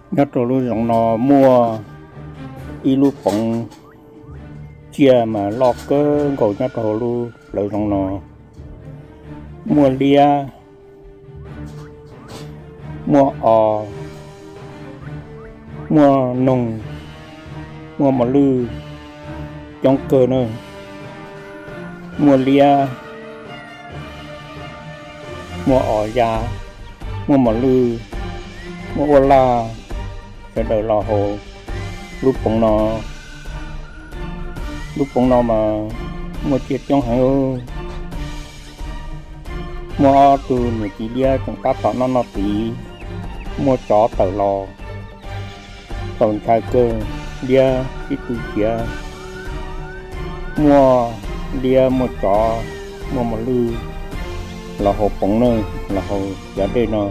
Nyob rau lub zoov no muaj ib lub poov tsiaj mas loj kawg nkaus nyob rau hauv lub lawv zoov no. Muaj liab, muaj os, muaj noog, muaj mos lwj coob kawg na. Muaj liab, muaj os ya, muaj mos lwj, muaj uab laj, sawv daws los hauv lub poov no. Lub poov no mas muaj tsiaj coob heev. Muaj ob tug niam txiv liab tseem tab tom noj noj tiv, muaj tsov tawm los, txaus ntshai kawg, liab sib tw khiav. Muaj liab muaj tsov, muaj mos lwj los hauv poov na, los hauv cov dej no.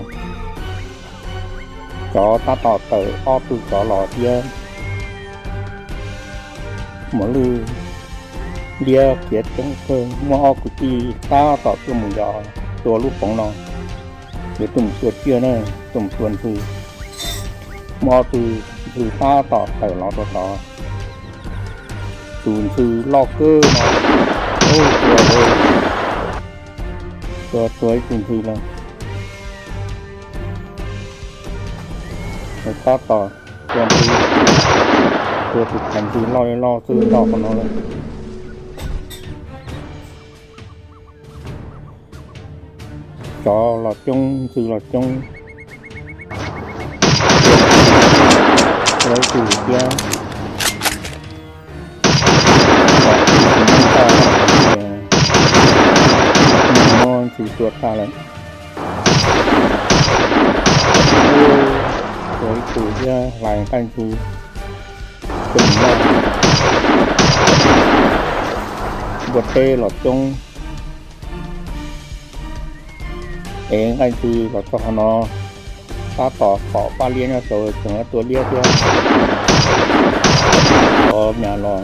Tsov tab tom tawm ob tug tsov los thiab. Mos lwj, liab khiav coob kawg, muaj ob kwv tij tab tom tuaj mus yos tua lub poov no. Yuav tuaj mus tua tsiaj na, tuaj mus tua ntxhw. Muaj ob tug ntxhw tab tom tawm los rau tod. Tus ntxhw loj kawg no, tua, tua ib tug ntxhw lawm. Tab tom tua ntxhw, tua tus thaiv ntxhw loj loj xwb loj qhov no lawm. Tsov los coob, ntxhw los coob. Tua ib tug thiab. Muab ntxhw tua tag lawm. Tua ib tug thiab, hlais nqaij ntxhw. Npua teb los coob. Es nqaij ntxhw los txog qhov no, tab tom pom pab liab nyob saud, tseem tua liab thiab. Ov, nyas los,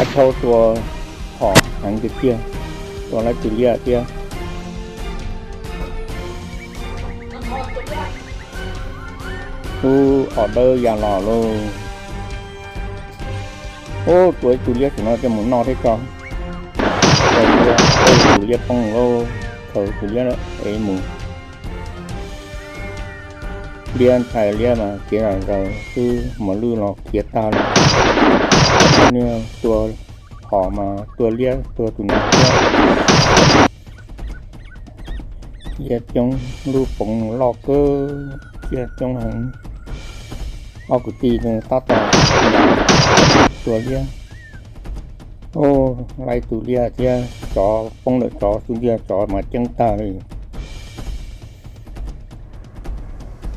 ab thaub tua hom heev tiag tiag, tua lawv tus liab thiab. Ub, os dawb ya los lauj. Ub, tua ib tug liab saum no coj mus noj thiab tso. Tua tua, tua tus liab poob lauj, khaws tus liab ev mus. Liab ntshai liab mas khiav zom zaws xwb, mos lwj los khiav tag lawm. Niag tua hom mas tua liab tua tus no thiab. Liab coob, lub poov loj kawg, tsiaj coob heev. Ob kwv tij tab tom tua liab. Ub, laib tus liab thiab, tsov poob lawm, tsov xub ntiag, tsov mas ceeb tag li.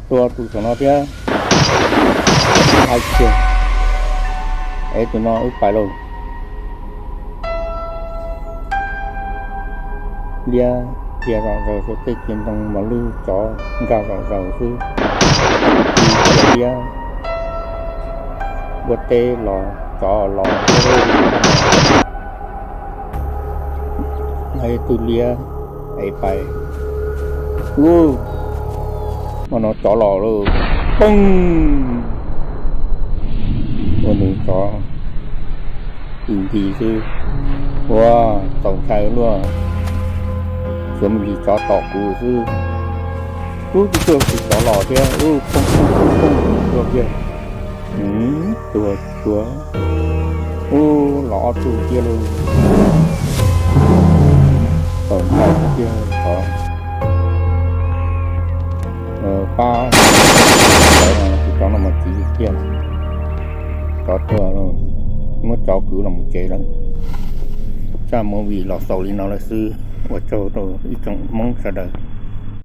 Tua tus saum no thiab. Hais tias, es tus no wb pais lauj. Liab khiav zom zaws saum tej kiav ntoo, mos lwj tsov nkag zom zaws xwb. Cia liab, npua teb los tsov los. Hais tus liab, es pais. Ub, hmo no tsov los lawm. Poob. Ua nws tsov ib nti xwb. Ua, txaus ntshai luaj. Tshuav me ntsis tsov tom kuv xwb. Ub, twb tuaj kuv tsov los thiab. Ub, poob poob poob poob tuaj kiag. Ub, tuag tshuav. Ub, los ob tug kiag lauj. Txaus ntshai tiag tsov. Pab, tus tsov no mas txiv tiag. Tsov tuag, muab tsov kwv los mus tsev lawm. Zaj movie los xaus li no lawm xwb, ua tsaug rau ib tsoom Hmoob sawv daws